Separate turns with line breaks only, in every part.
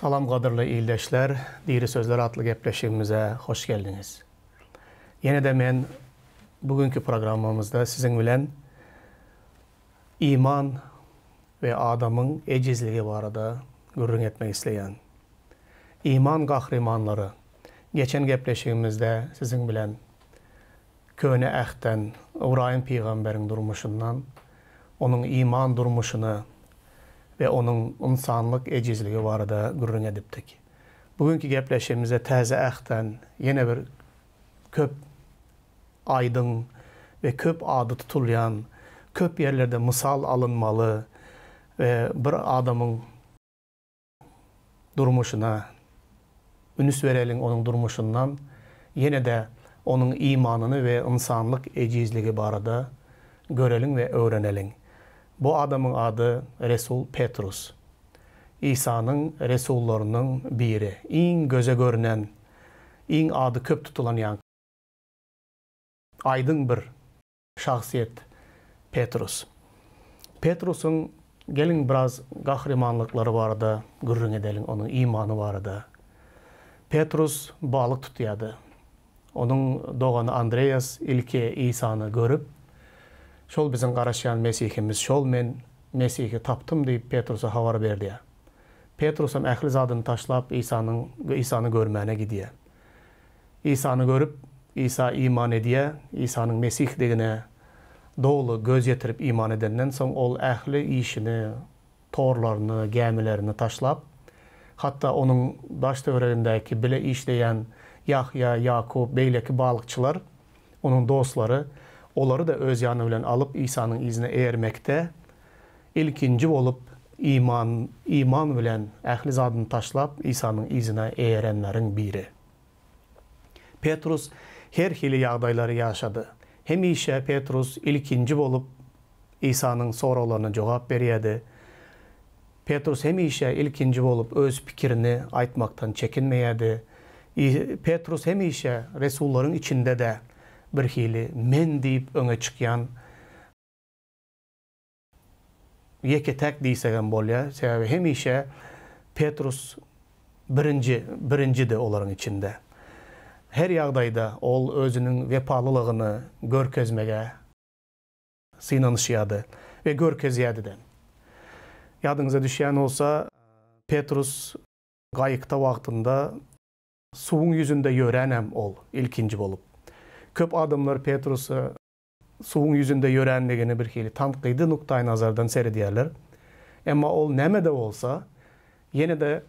Salam gadyrly ildeşler, Diri sözler atly gepleşigimize hoş geldiňiz. Ýene-de men bu günki programmamyzda siziň bilen iman we adamyň ejizligi barada gürrüň etmek isleýän. Iman gahrymanlary Geçen gepleşigimizde siziň bilen Köne Ähtden, Ybraýym pygamberiň durmuşyndan, onuň iman durmuşyny we onuň ynsanlyk ejizligi barada gürrüň edipdik. Bu günki gepleşigimizde Täze Ähtden ýene bir köp aýdyň we köp ady tutulýan, köp ýerlerde mysal alynmaly we bir adamyň durmuşyna ünüs bereliň onuň durmuşyndan ýene-de onuň imanyny we ynsanlyk ejizligi barada göreliň we öwreneliň. Bu adamyň ady Resul Petrus. Isanyň resullarynyň biri, iň göze görnen, iň ady köp tutulan ýaňky aýdyň bir Şahsyýet, Petrus. Petrusyň geliň biraz gahrymanlyklary barada gürrüň edeliň, onuň imany barada. Petrus balyk tutýardy. Onuň dogany Andreas ilki Isany görüp, Şol biziň garaşýan Mesihimiz, şol men Mesihi tapdym diýip Petrusa habar berýär. Petrusam ähli zadyny taşlap Isanyň Isany görmäne gidýär. Isany görüp, Isa iman edýär, Isanyň Mesihdigine doly göz ýetirip iman edenden soň, ol ähli işini, torlaryny, gämilerini taşlap, hatda onuň daş-töweregindäki bile işleýän Ýahýa, Ýakup, beýleki balykçylar, onuň dostlary, olary-da öz ýany bilen alyp, Isanyň yzyna eýermekde ilkinji bolup iman, iman bilen ähli zadyny taşlap, Isanyň yzyna eýerenleriň biri. Petrus her hili ýagdaýlary ýaşady. Hemişe Petrus ilkinji bolup Isanyň soraglaryna jogap berýärdi. Petrus hemişe ilkinji bolup öz pikirini aýtmakdan çekinmeýärdi. Petrus hemişe resullaryň içinde-de birhili men diýip öňe çykýan Ýeke-täk diýsegem bolýar. Sebäbi hemişe Petrus birinji, birinjidi olaryň içinde. Her ýagdaýda ol özüniň wepalylygyny görkezmege synanyşýardy we görkezýärdi-de. Ýadyňyza düşýän bolsa, Petrus gaýykda wagtynda suwuň ýüzünde ýöränem ol ilkinji bolup. Köp adamlar Petrusy suwuň ýüzünde ýöränligini birhili tankydy nukdaýnazardan seredýärler. Emma ol näme-de bolsa, ýene-de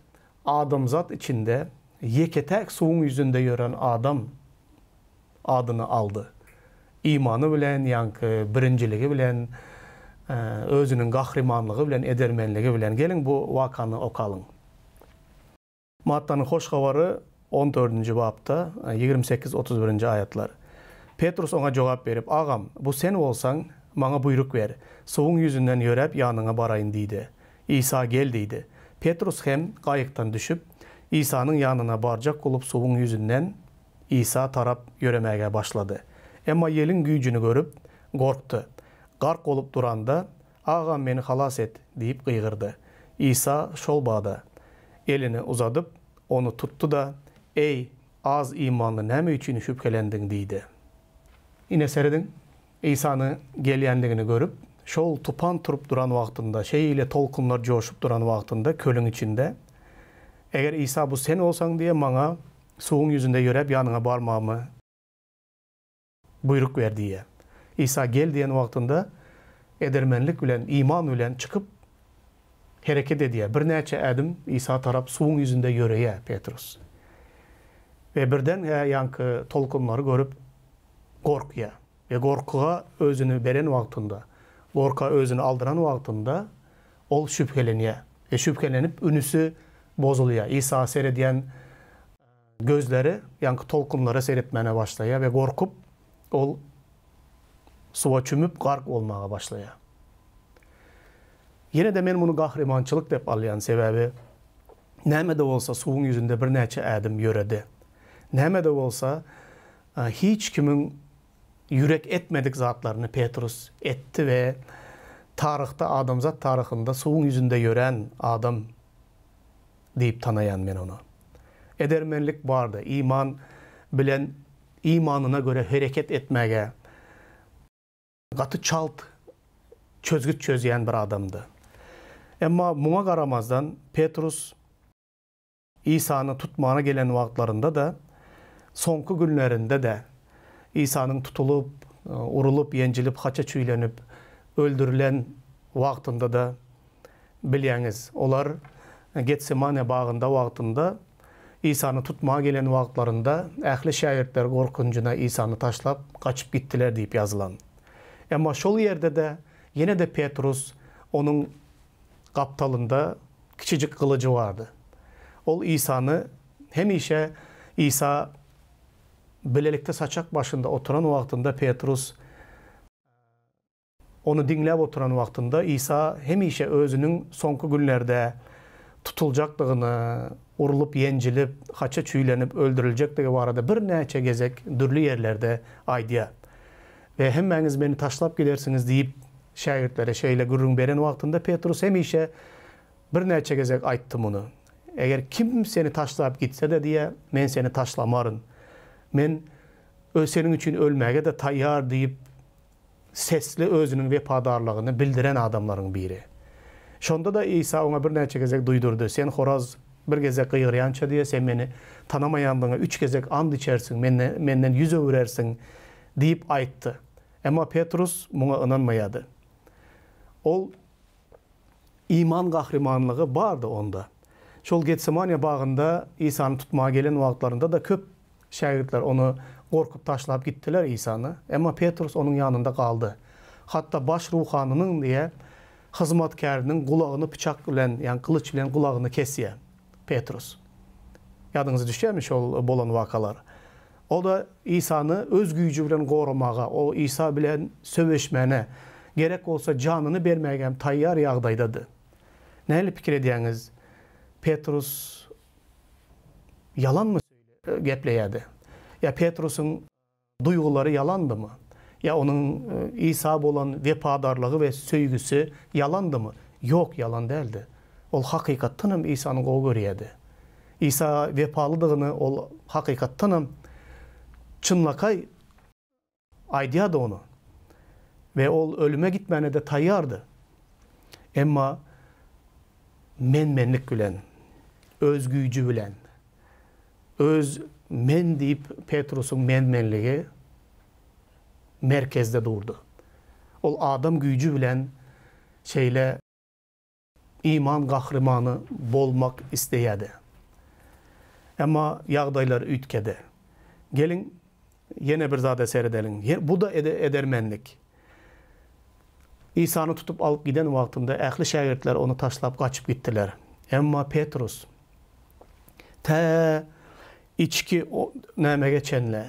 adamzat içinde ýeke-täk suwuň ýüzünde ýören adam adyny aldy. Imany bilen, ýaňky birinjiligi bilen, özüniň gahrymanlygy bilen, edermenligi bilen. Geliň bu wakany okalyň. Mattanyň Hoş Habary on dördünji bapda, 28, 31-nji aýatlar. Petrus oňa jogap berip, Agam, bu sen bolsaň, maňa buýruk ber, suwuň ýüzünden ýöräp ýanyňa baraýyn diýdi. Isa, Gel diýdi. Petrus hem gaýykdan düşüp, Isanyň ýanyna barjak bolup suwuň ýüzünden Isa tarap ýöremäge başlady. Emma ýeliň güýjüni görüp, gorkdy. Gark bolup duranda, Agam, meni halas et! diýip gygyrdy. Isa şol bada elini uzadyp, ony tutdy-da, Eý, az imanly, näme üçin şübhelendiň? diýdi. Ine, serediň, Isany gelýändigini görüp, şol tupan turup duran wagtynda, şeýle tolkunlar joşup duran wagtynda kölüň içinde, Eger Isa bu sen bolsaň diýe, maňa suwuň ýüzünde ýöräp ýanyňa barmagymy Buýruk ber diýýär. Isa gel diýen wagtynda edermenlik bilen, iman bilen çykyp hereket edýär. Birnäçe ädim Isa tarap suwuň ýüzünde ýöreýär Petrus. We birden ýaňky tolkunlary görüp gorkýar. We gorkuga özüni beren wagtynda, gorka özüni aldyran wagtynda ol şübhelenýär. We şübhelenip ünüsi bozulýar. Isa seredýän Gözleri ýaňky tolkunlara seretmäne başlaýar we gorkup, ol suwa çümüp gark bolmaga başlaýar. Ýene-de men muny gahrymançylyk dep alýan, sebäbi näme-de bolsa suwuň ýüzünde birnäçe ädim ýöredi. Näme-de bolsa hiç kimiň ýürek etmedik zatlaryny Petrus etdi we taryhda, adamzat taryhynda suwuň ýüzünde ýörän adam. diýip tanaýan men ony. Edermenlik bardy, iman bilen imanyna görä hereket etmäge gaty çalt çözgüt çözýän bir adamdy. Emma muňa garamazdan Petrus Isany tutmana gelen wagtlarynda-da, soňky günlerinde-de Isanyň tutulyp, urulyp, ýenjilip, haça çüýlenip, öldürilen wagtynda-da bilýäňiz, olar Getsemane bagynda wagtynda Isany tutmaga gelen wagtlarynda ähli şägirtler gorkunjyna Isany taşlap, gaçyp gitdiler diýip ýazylan. Emma şol ýerde-de ýene-de Petrus onuň gapdalynda kiçijik gylyjy bardy. Ol Isany hemişe Isa bilelikde saçak başynda oturan wagtynda Petrus ony diňläp oturan wagtynda Isa hemişe özüniň soňky günlerde tutuljakdygyny, urlup ýenjilip, haça çüýlenip öldüriljekdigi barada birnäçe gezek dürli ýerlerde aýdýar. We hemmäňiz meni taşlap gidersiňiz diýip, şägirtlere şeýle gürrüň beren wagtynda Petrus hemişe birnäçe gezek aýtdy muny. Eger kim seni taşlap gitse-de diýýär, men seni taşlamaryn. Men seniň üçin ölmäge-de taýýar diýip, sesli özüniň wepadarlygyny bildiren adamlaryň biri. Şonda-da Isa oňa birnäçe gezek duýdurdy, Sen horaz bir gezek gygyrýança diýýär, sen meni tanamaýandygyňa üç gezek and içersiň, menden ýüz öwürersiň diýip aýtdy. Emma Petrus muňa ynanmaýardy. Ol iman gahrymanlygy bardy onda. Şol Getsemaniýa bagynda Isany tutmaga gelen wagtlarynda-da köp şägirtler ony gorkup taşlap gitdiler Isany. Emma Petrus onuň ýanynda galdy. Hatda baş ruhanynyň diýe hyzmatkäriniň gulagyny pyçak bilen, ýagny gylyç bilen gulagyny kesýär Petrus. Ýadyňyza düşýärmi şol bolan wakalar? O-da Isany öz güýji bilen goramaga, o Isa bilen söweşmäne, gerek bolsa janyny bermäge hem taýýar ýagdaýdady. Nähili pikir edýäňiz, Petrus ýalanmy gepleýärdi? Ýa Petrusyň duýgulary ýalandymy? Ýa onuň Isa bolan wepadarlygy we söýgüsi ýalandymy? Ýok, ýalan däldi. Ol hakykatdan hem Isany gowy görýärdi. Isa wepalydygyny ol hakykatdanam çynlakaý aýdýardy ony. We ol ölüme gitmäne-de taýýardy. Emma men-menlik bilen, öz güýji bilen, öz men diýip Petrusyň men-menligi merkezde durdy. Ol adam güýji bilen şeýle iman gahrymany bolmak isleýärdi. Emma ýagdaýlar üýtgedi. Geliň, ýene bir zada seredeliň. Bu-da edermenlik. Isany tutup alyp giden wagtynda ähli şägirtler ony taşlap gaçyp gitdiler. Emma Petrus tä içki nämege çenli,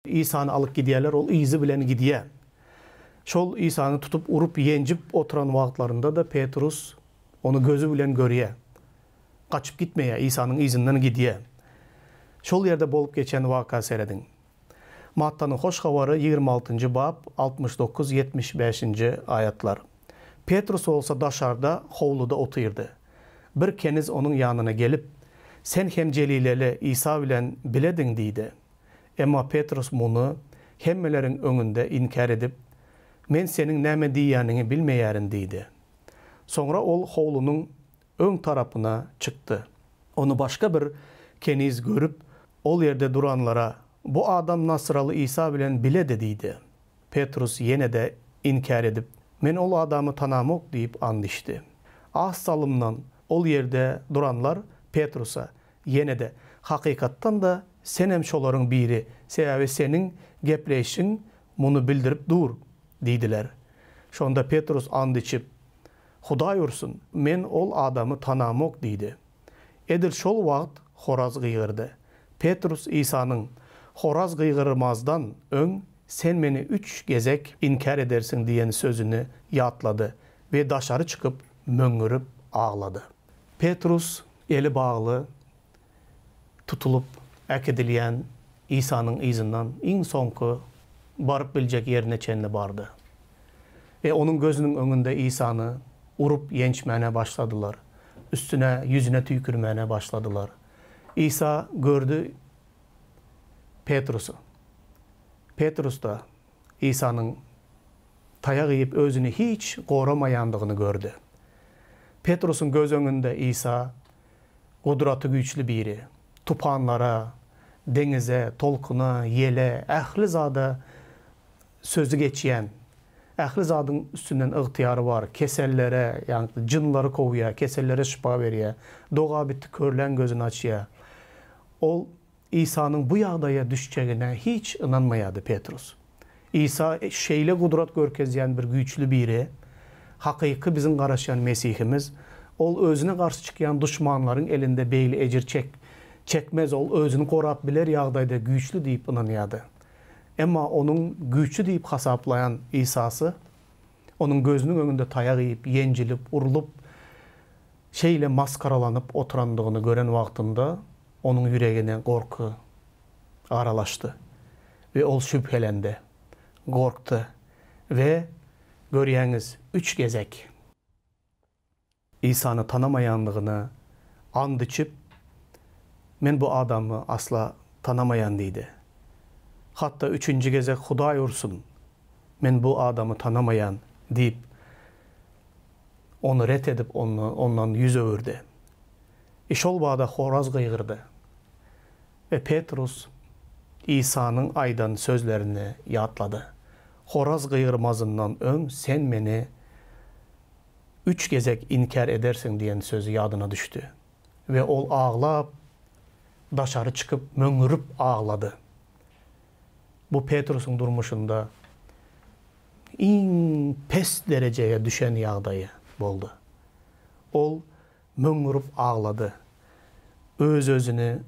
Isany alyp gidýärler, ol yzy bilen gidýär. Şol Isany tutup urup ýenjip oturan wagtlarynda-da Petrus ony gözi bilen görýär. Gaçyp gitmeýär, Isanyň yzyndan gidýär. Şol ýerde bolup geçen waka serediň. Mattanyň Hoş Habary 26-njy bap 69, 75-nji aýatlar. Petrus bolsa daşarda, howluda otyrdy. Bir keniz onuň ýanyna gelip, Sen hem jelileli Isa bilen bilediň diýdi. Emma Petrus muny hemmeleriň öňünde inkär edip, Men seniň näme diýýäniňi bilmeýärin diýdi. Soňra ol howlunyň öň tarapyna çykdy. Ony başga bir keniz görüp, ol ýerde duranlara, Bu adam Nasyraly Isa bilen biledi diýdi. Petrus ýene-de inkär edip, Men ol adamy tanamok diýip and içdi. Az salymdan ol ýerde duranlar Petrusa, Ýene-de, hakykatdan-da, senem şolaryň biri, sebäbi seniň gepleýşiň muny bildirip dur diýdiler. Şonda Petrus and içip, Hudaý ursun, men ol adamy tanamok diýdi. Edil şol wagt horaz gygyrdy. Petrus Isanyň, Horaz gygyrmazdan öň sen meni üç gezek inkär edersiň diýen sözüni ýatlady we daşary çykyp, möňňürip aglady. Petrus eli bagly tutulyp äkidilýän Isanyň yzyndan iň soňky baryp biljek ýerine çenli bardy. We onuň gözüniň öňünde Isany urup ýençmäne başladylar. üstüne, ýüzüne tüýkürmäne başladylar. Isa gördi Petrusy. Petrus-da Isanyň taýak iýip özüni hiç goramaýandygyny gördi. Petrusyň göz öňünde Isa gudraty güýçli biri, tupanlara, deňize, tolkuna, ýele, ähli zada sözi geçýän, ähli zadyň üstünden ygtyýary bar, kesellere, ýagny jynlary kowýar, kesellere şypa berýär, dogabitdi körleň gözüni açýar. Ol Isanyň bu ýagdaýa düşjegine hiç ynanmaýardy Petrus. Isa şeýle gudrat görkezýän bir güýçli biri, hakyky biziň garaşýan Mesihimiz, ol özüne garşy çykýan duşmanlaryň elinde beýle ejir çek çekmez, ol özüni gorap biler ýagdaýda güýçli diýip ynanýardy. Emma onuň güýçli diýip hasaplaýan Isasy onuň gözüniň öňünde taýak iýip, ýenjilip, urlup, şeýle masgaralanyp oturandygyny gören wagtynda onuň ýüregine gorky aralaşdy we ol şübhelendi, gorkdy we, görýäňiz, üç gezek Isany tanamaýandygyna and içip, Men bu adamy asla tanamaýan diýdi. Hatda üçünji gezek Hudaý ursun, men bu adamy tanamaýan diýip, ony ret edip, ondan ýüz öwürdi. I şol bada horaz gygyrdy. We Petrus Isanyň aýdan sözlerini ýatlady, Horaz gygyrmazyndan öň sen meni üç gezek inkär edersiň diýen sözi ýadyna düşdi. We ol aglap, daşary çykyp, möňňürip aglady. Bu Petrusyň durmuşynda iň pes derejege düşen ýagdaýy boldy. Ol Möňňürip aglady. Öz-özüni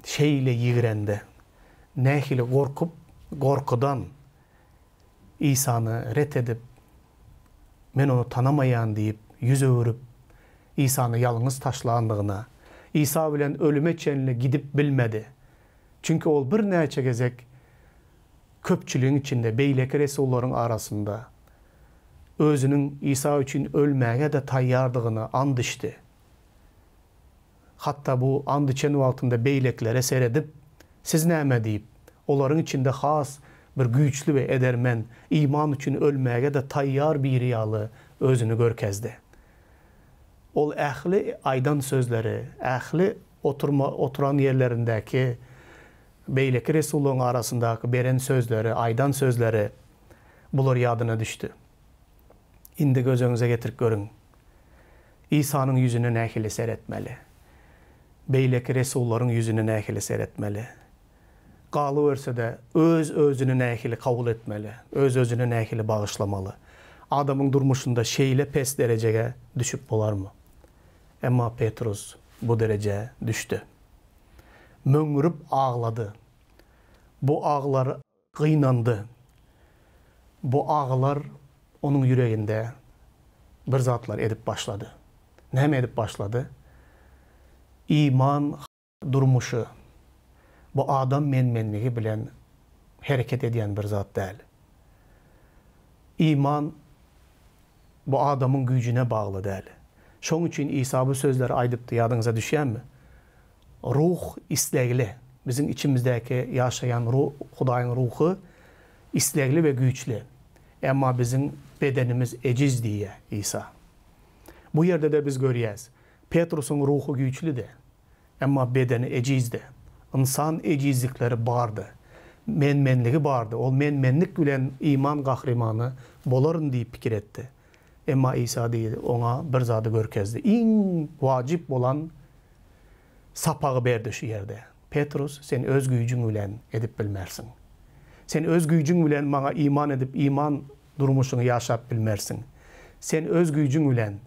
şeýle ýigrendi. Nähili gorkup, gorkudan Isany ret edip, Men ony tanamaýan diýip, ýüz öwürip, Isany ýalňyz taşlandygyna, Isa bilen ölüme çenli gidip bilmedi. Çünki ol birnäçe gezek köpçüligiň içinde, beýleki resullaryň arasynda özüniň Isa üçin ölmäge-de taýýardygyna and içdi. Hatda bu and içen wagtynda beýlekilere seredip, Siz näme? diýip, olaryň içinde has bir güýçli we edermen, iman üçin ölmäge-de taýýar biri ýaly özüni görkezdi. Ol ähli aýdan sözleri, ähli oturma, oturan ýerlerindäki beýleki resullaryň arasyndaky beren sözleri, aýdan sözleri, bular ýadyna düşdi. Indi göz öňüňize getirip görüň. Isanyň ýüzüne nähili seretmeli? Beýleki resullaryň ýüzüne nähili seretmeli? Galyberse-de, öz-özüni nähili kabul etmeli? Öz-özüni nähili bagyşlamaly? Adamyň durmuşynda şeýle pes derejege düşüp bolarmy? Emma Petrus bu derejä düşdi. Möňňürip aglady. Bu agylar gynandy. Bu agylar onuň ýüreginde bir zatlar edip başlady. Näme edip başlady? Iman durmuşy, bu adam men-menligi bilen hereket edýän bir zat däl. Iman bu adamyň güýjüne bagly däl. Şoň üçin Isa bu sözleri aýdypdy, ýadyňyza düşýärmi? Ruh islegli. Biziň içimizdäki ýaşaýan ruh, Hudaýyň ruhy islegli we güýçli. Emma biziň bedenimiz ejiz diýýär Isa. Bu ýerde-de biz görýäs, Petrusyň ruhy güýçlüdi, emma bedeni ejizdi. Ynsan ejizlikleri bardy. Men-menligi bardy. Ol men-menlik bilen iman gahrymany bolaryn diýip pikir etdi. Emma Isa diýdi, oňa bir zady görkezdi. Iň wajyp bolan sapagy berdi şu ýerde. Petrus, sen öz güýjüň bilen edip bilmersiň. Sen öz güýjüň bilen maňa iman edip iman durmuşyňy ýaşap bilmersiň. Sen öz güýjüň bilen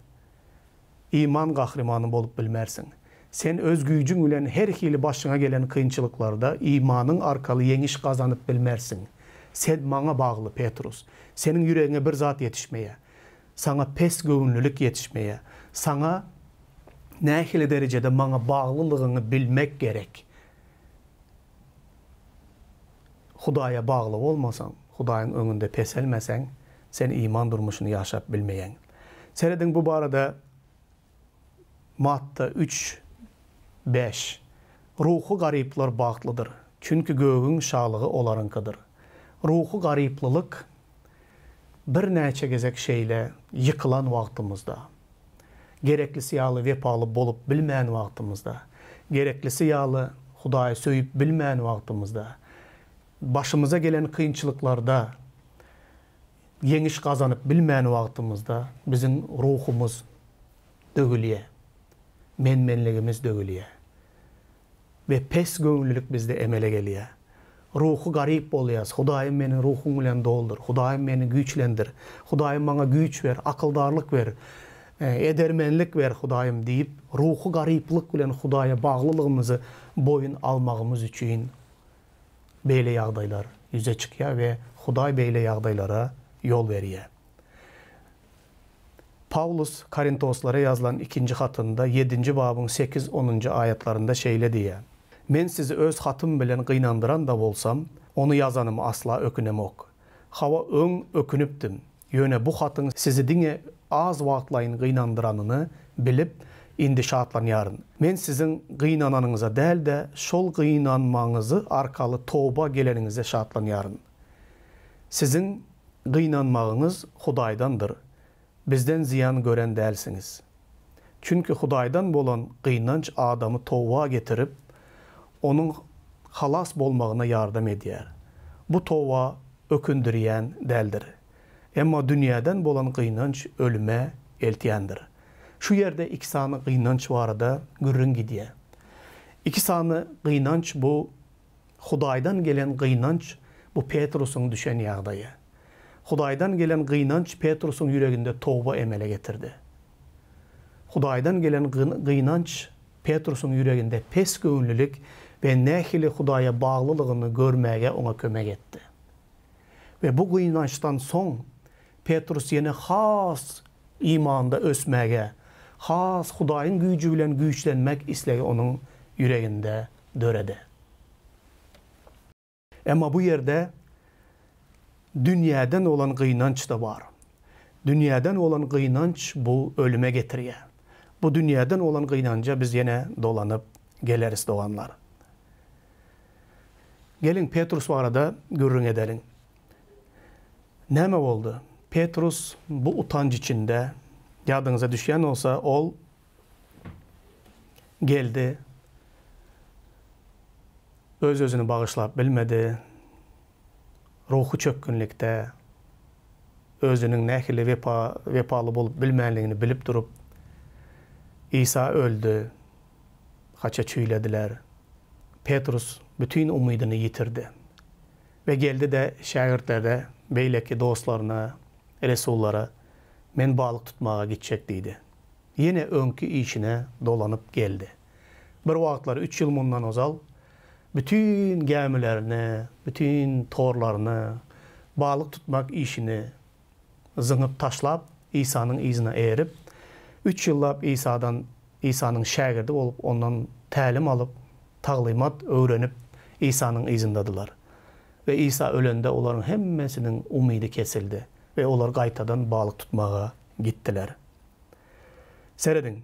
iman gahrymany bolup bilmersiň. Sen öz güýjüň bilen her hili başyňa gelen kynçylyklarda imanyň arkaly ýeňiş gazanyp bilmersiň. Sen maňa bagly, Petrus. Seniň ýüregiňe bir zat ýetişmeýär. Saňa pes göwünlilik ýetişmeýär. Saňa nähili derejede maňa baglylygyňy bilmek gerek. Hudaýa bagly bolmasaň, Hudaýyň öňünde peselmeseň, sen iman durmuşyny ýaşap bilmeýäň. Serediň bu barada. Matta üç, beş, Ruhy garyplar bagtlydyr, çünki gögüň şalygy olaryňkydyr. Ruhy garyplylyk birnäçe gezek şeýle ýykylan wagtymyzda, gereklisi ýaly wepaly bolup bilmän wagtymyzda, gereklisi ýaly Hudaýy söýüp bilmän wagtymyzda, başymyza gelen kynçylyklarda ýeňiş gazanyp bilmän wagtymyzda biziň ruhumyz döwülýär. Men-menligimiz döwülýär. We pes göwünlilik bizde emele gelýär. Ruhy garyp bolýas. Hudaýym meni Ruhuň bilen doldur. Hudaýym meni güýçlendir. Hudaýym maňa güýç ber, akyldarlyk ber, edermenlik ber, Hudaýym diýip, ruhy garyplyk bilen Hudaýa baglylygymyzy boýun almagymyz üçin beýle ýagdaýlar ýüze çykýar we Hudaý beýle ýagdaýlara ýol berýär. Pawlus Korintoslara ýazylan ikinji hatynda ýedinji babyň sekiz-onunjy aýatlarynda şeýle diýýär, Men sizi öz hatym bilen gynandyran-da bolsam, ony ýazanyma asla ökünemok. Hawa, öň ökünipdim, ýöne bu hatyň sizi diňe az wagtlaýyn gynandyranyny bilip, indi şatlanýaryn. Men siziň gynananyňyza däl-de, şol gynanmaňyzy arkaly toba geleniňize şatlanýaryn. Siziň gynanmagyňyz Hudaýdandyr, bizden zyýan gören dälsiňiz. Çünki Hudaýdan bolan gynanç adamy toba getirip, onuň halas bolmagyna ýardam edýär. Bu toba ökündirýän däldir. Emma dünýäden bolan gynanç ölüme eltýändir. Şu ýerde iki sany gynanç barada gürrüň gidýär. Iki sany gynanç bu Hudaýdan gelen gynanç bu Petrusyň düşen ýagdaýy. Hudaýdan gelen gynanç Petrusyň ýüreginde toba emele getirdi. Hudaýdan gelen gynanç Petrusyň ýüreginde pes göwünlilik we nähili Hudaýa baglylygyny görmäge oňa kömek etdi. We bu gynançdan soň Petrus ýene has imanda ösmäge, has Hudaýyň güýji bilen güýçlenmek islegi onuň ýüreginde döredi. Emma bu ýerde dünýäden bolan gynanç-da bar. Dünýäden bolan gynanç bu ölüme getirýär. Bu dünýäden bolan gynanja biz ýene dolanyp geleris doganlar. Geliň Petrus barada gürrüň edeliň. Näme boldy? Petrus bu utanç içinde, ýadyňyza düşýän bolsa, ol Geldi. Öz-özüni bagyşlap bilmedi. Ruhy çökgünlikde özüniň nähili wepa, wepaly bolup bilmänligini bilip durup, Isa öldi. Haça çüýlediler. Petrus bütin umydyny ýitirdi. We geldi-de şägirtlere, beýleki dostlaryna, resullara, Men balyk tutmaga gitjek diýdi. Ýene öňki işine dolanyp geldi. Bir wagtlar üç ýyl mundan ozal bütin gämilerini, bütin torlaryny, balyk tutmak işini zyňyp taşlap, Isanyň yzyna erip, üç ýyllap Isadan, Isanyň şägirdi bolup, ondan tälim alyp, taglymat öwrenip, Isanyň yzyndadylar. We Isa ölende olaryň hemmesiniň umydy kesildi we olar gaýtadan balyk tutmaga gitdiler. Serediň,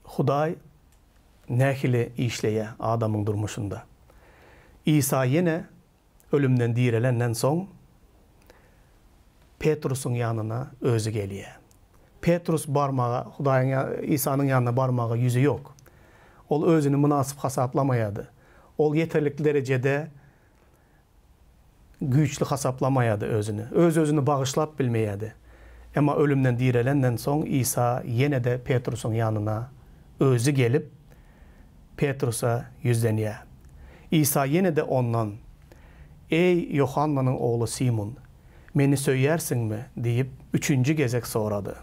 Hudaý nähili işleýär adamyň durmuşynda. Isa ýene ölümden direlenden soň, Petrusyň ýanyna özi gelýär. Petrus barmaga, Hudaýyň Isanyň ýanyna barmaga ýüzi ýok. Ol özüni mynasyp hasaplamaýardy. Ol ýeterlikli derejede güýçli hasaplamaýardy özüni. Öz-özüni bagyşlap bilmeýärdi. Emma ölümden direlenden soň Isa ýene-de Petrusyň ýanyna özi gelip, Petrusa ýüzlenýär. Isa ýene-de ondan, Eý, Ýohannanyň ogly Simun, Meni söýýärsiňmi? diýip, üçünji gezek sorady.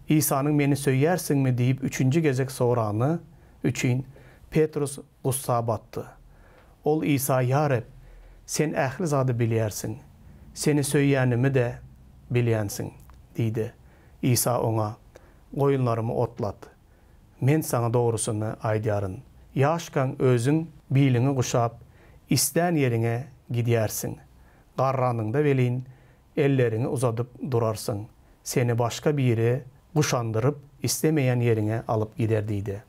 Isanyň Meni söýýärsiňmi? diýip üçünji gezek sorany üçin Petrus gussa batdy. Ol Isa, Ýa Reb, Sen ähli zady bilýärsiň. Seni söýýänimi-de bilýänsiň diýdi. Isa oňa, Goýunlarymy otlat. Men saňa dogrusyny aýdýaryn, ýaşkaň özüň biliňi guşap, islän ýeriňe gidýärsiň. Garranyňda welin, elleriňi uzadyp durarsyň, seni başga biri. guşandyryp, islemeýän ýeriňe alyp gider diýdi.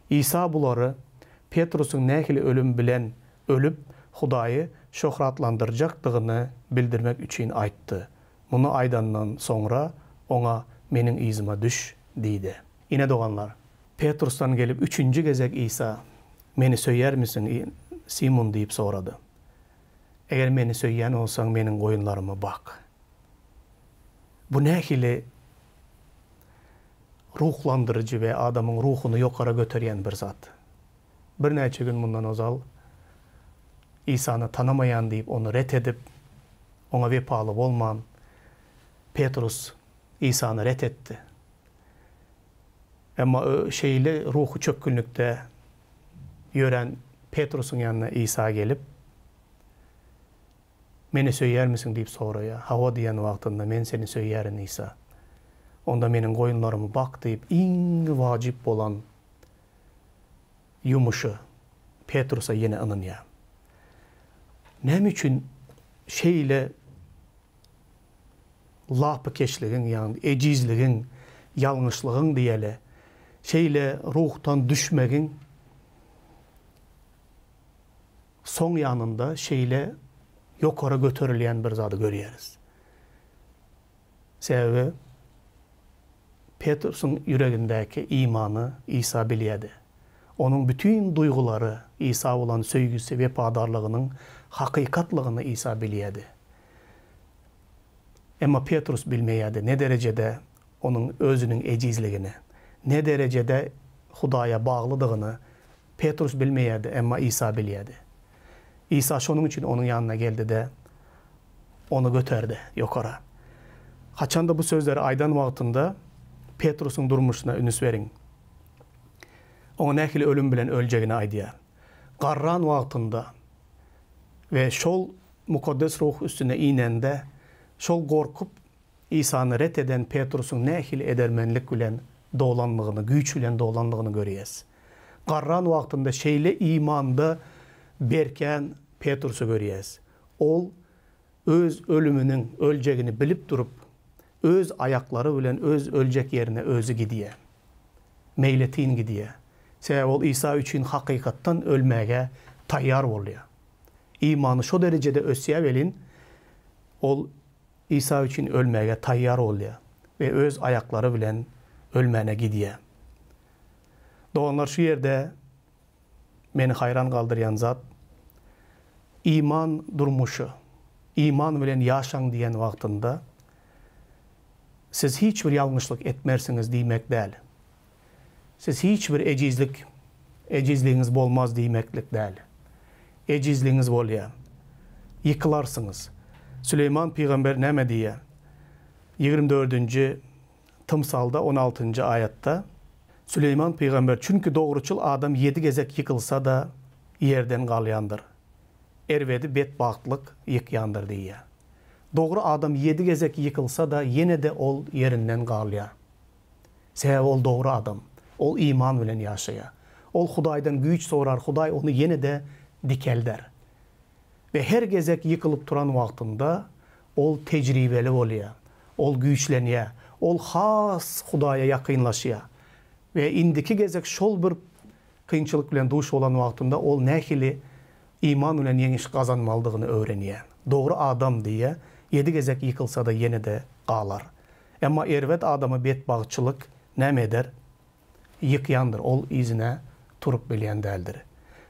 Isa bulary Petrusyň nähili ölüm bilen ölüp, Hudaýy şöhratlandyrjakdygyny bildirmek üçin aýtdy. Muny aýdandan soňra, oňa, Meniň yzyma düş diýdi. Ine, doganlar, Petrusdan gelip üçünji gezek Isa, Meni söýýärmisiň, Simun diýip sorady. Eger Meni söýýän bolsaň, Meniň goýunlarymy bak. Bu nähili ruhlandyryjy we adamyň ruhuny ýokara göterýän bir zat. Birnäçe gün mundan ozal Isany tanamaýan diýip ony ret edip, oňa wepaly bolman, Petrus Isany ret etdi. Emma şeýle ruhy çökgünlikde ýörän Petrusyň ýanyna Isa gelip, Meni söýýärmisiň diýip soraýar. Hawa diýen wagtynda, Men seni söýýärin, Isa. Onda meniň goýunlarymy bak diýip, iň wajyp bolan ýumuşy Petrusa ýene ynanýar. Näme üçin şeýle lapykeçligiň, ýagny ejizligiň, ýalňyşlygyň diýeli, şeýle ruhdan düşmegiň soň ýanynda şeýle ýokara göterilýän bir zady görýäris? Sebäbi Petrusyň ýüregindäki imany Isa bilýärdi. Onuň bütin duýgulary, Isa bolan söýgüsi, wepadarlygynyň hakykatlygyny Isa bilýärdi. Emma Petrus bilmeýärdi, ne derejede onuň özüniň ejizligini, ne derejede Hudaýa baglydygyny Petrus bilmeýärdi, emma Isa bilýärdi. Isa şonuň üçin onuň ýanyna geldi-de, ony göterdi ýokara. Haçanda bu sözleri aýdan wagtynda Petrusyň durmuşyna ünüs beriň. Oňa nähili ölüm bilen öljegini aýdýar. Garran wagtynda we şol Mukaddes Ruh üstüne inende, şol gorkup Isany ret eden Petrusyň nähili edermenlik bilen dolanlygyny, güýç bilen dolanlygyny görýäs. Garran wagtynda şeýle imanda berkän Petrusy görýäs. Ol öz ölüminiň, öljegini bilip durup, öz aýaklary bilen öz öljek ýerine özi gidýär. Meýletin gidýär. Sebäbi ol Isa üçin hakykatdan ölmäge taýýar bolýar. Imany şo derejede ösýär welin, ol Isa üçin ölmäge taýýar bolýar we öz aýaklary bilen ölmäne gidýär. Doganlar şu ýerde meni haýran galdyrýan zat, iman durmuşy, iman bilen ýaşaň diýen wagtynda siz hiç bir ýalňyşlyk etmersiňiz diýmek däl. Siz hiç bir ejizlik, ejizligiňiz bolmaz diýmeklik däl. Ejizligiňiz bolýar. Ýykylarsyňyz. Süleýman pygamber näme diýýär? 24-nji Tymsalda on altynjy aýatda Süleýman pygamber, Çünki dogruçyl adam ýedi gezek ýykylsa-da, ýerden galýandyr. Erbedi betbagtlyk ýykýandyr diýýär. Dogry adam ýedi gezek ýykylsa-da, ýene-de ol ýerinden galýar. Sebäbi ol dogry adam. Ol iman bilen ýaşaýar. Ol Hudaýdan güýç sorar, Hudaý ony ýene-de dikelder. We her gezek ýykylyp turan wagtynda, ol tejribeli bolýar. Ol güýçlenýär. Ol has Hudaýa ýakynlaşýar. We indiki gezek şol bir kynçylyk bilen duş bolan wagtynda ol nähili iman bilen ýeňiş gazanmalydygyny öwrenýär. Dogry adam diýýär, ýedi gezek ýykylsa-da ýene-de galar. Emma erbet adamy betbagtçylyk näme eder? Ýykýandyr, ol yzyna turup bilýän däldir.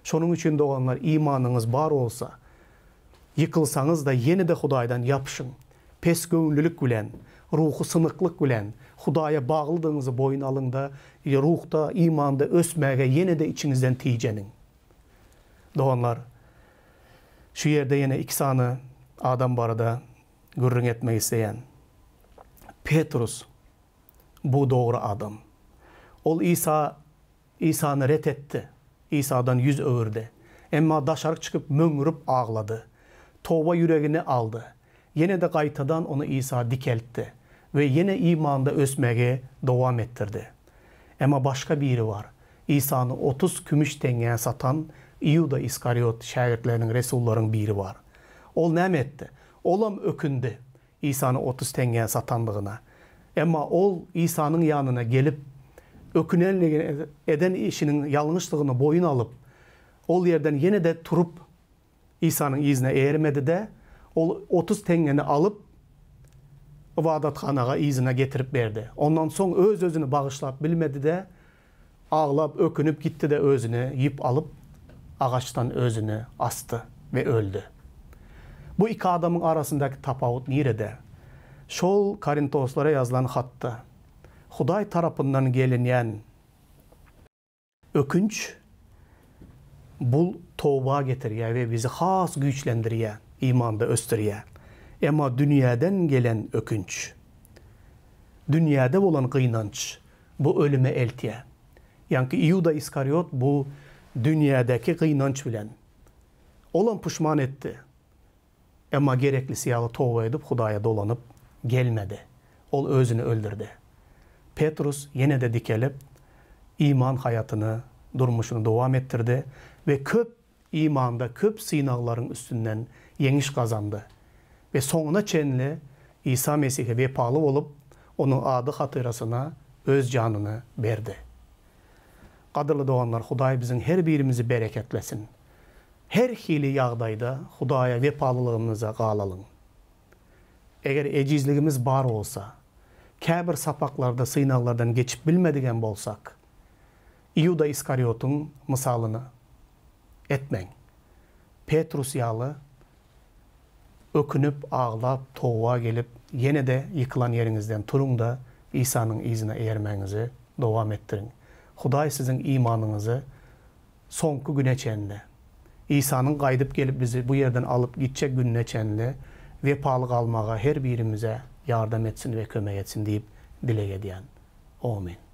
Şonuň üçin, doganlar, imanyňyz bar bolsa, ýykylsaňyz-da, ýene-de Hudaýdan ýapyşyň. Pesgöwünlilik bilen, ruhy synyklyk bilen Hudaýa baglydygyňyzy boýun alyň-da, ruhda, imanda ösmäge ýene-de içiňizden tijeniň. Doganlar, şu ýerde ýene iki sany adam barada gürrüň etmek isleýän. Petrus bu dogry adam. Ol Isa Isany ret etdi. Isadan ýüz öwürdi. Emma daşaryk çykyp möňňürip aglady. Toba ýüregine aldy. Ýene-de gaýtadan ony Isa dikeltdi we ýene imanda ösmegi dowam etdirdi. Emma başga biri bar. Isany 30 kümüş teňňä satan Iuda Iskariot şägirtleriniň resullaryň biri bar. Ol näme etdi? Olam ökündi Isany 30 teňňä satandygyna. Emma ol Isanyň ýanyna gelip, ökünenligini, eden işiniň ýalňyşdygyny boýun alyp, ol ýerden ýene-de turup, Isanyň yzyna eýermedi-de, ol 30 teňňeni alyp, ybadathanaga yzyna getirip berdi. Ondan soň öz-özüni bagyşlap bilmedi-de, aglap, ökünip gitdi-de özüne ýüp alyp, agaçdan özüni asdy we öldi. Bu iki adamyň arasyndaky tapawut nirede? Şol Korintoslara ýazylan hatda, Hudaý tarapyndan gelinýän ökünç bul toba getirýär we bizi has güýçlendirýär, imanda ösdürýär. Emma dünýäden gelen ökünç, dünýäde bolan gynanç bu ölüme eltýär. Ýaňky Iuda Iskariot bu dünýädäki gynanç bilen. Olam puşman etdi. Emma gereklisi ýaly toba edip Hudaýa dolanyp gelmedi. Ol özüni öldürdi. Petrus ýene-de dikelip, iman haýatyny, durmuşyny dowam etdirdi we köp imanda köp synaglaryň üstünden ýeňiş gazandy we soňuna çenli Isa Mesihe wepaly bolup, Onuň ady hatyrasyna öz janyny berdi. Gadyrly doganlar, Hudaý biziň her birimizi bereketlesin. Her hili ýagdaýda Hudaýa wepalylygymyza galalyň. Eger ejizligimiz bar bolsa, käbir sapaklarda synaglardan geçip bilmedigem bolsak, Iuda Iskariotyň mysalyny etmäň. Petrus ýaly ökünip, aglap, toba gelip, ýene-de ýykylan ýeriňizden turuň-da, Isanyň yzyna eýermäňizi dowam etdiriň. Hudaý siziň imanyňyzy soňky güne çenli, Isanyň gaýdyp gelip bizi bu ýerden alyp gitjek gününe çenli wepaly galmaga her birimize ýardam etsin we kömek etsin diýip dileg edýän. Omyn.